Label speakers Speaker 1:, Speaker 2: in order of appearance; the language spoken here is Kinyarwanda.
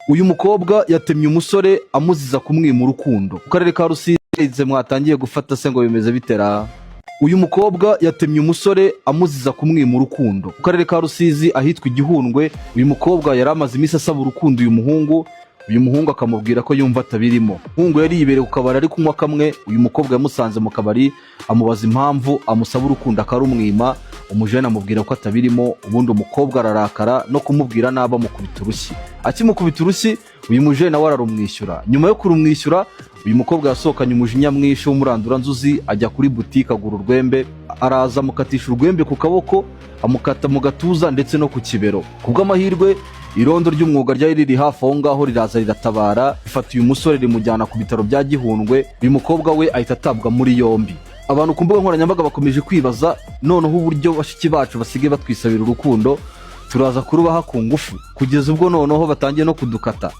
Speaker 1: Uyu mukobwa yatemye umusore amuziza kumwima urukundo. Mu karere ka Rusizi mwatangiye gufata se ngo bimeze bitera? Uyu mukobwa yatemye umusore amuziza kumwima urukundo. Mu karere ka Rusizi ahitwa Igihundwe, uyu mukobwa yari amaze iminsi asaba urukundo uyu muhungu, uyu muhungu akamubwira ko yumva atabirimo. Umuhungu yari yibereye ku kabari ari kunywa kamwe. Uyu mukobwa yamusanze mu kabari, amubaza impamvu amusaba urukundo akarumwima. Umujene amubwira ko atabirimo, ubundi umukobwa ararakara no kumubwira nabi, amukubita urushyi. Akimukubita urushyi, uyu mujene nawe ararumwishyura. Nyuma yo kurumwishyura, uyu mukobwa yasohokanye umujinya mwinshi w'umuranduranzuzi, ajya kuri butike agura urwembe, araza amukatisha urwembe ku kaboko, amukata mu gatuza ndetse no ku kibero. Ku bw'amahirwe, irondo ry'umwuga ryari riri hafi aho ngaho riraza riratabara, rifata uyu musore rimujyana ku bitaro bya Gihundwe. Uyu mukobwa we ahita atabwa muri yombi. Abantu ku mbuga nkoranyambaga bakomeje kwibaza noneho uburyo bashiki bacu basigaye batwisabira urukundo, turaza kurubaha ku ngufu, kugeza ubwo noneho batangiye no kudukata.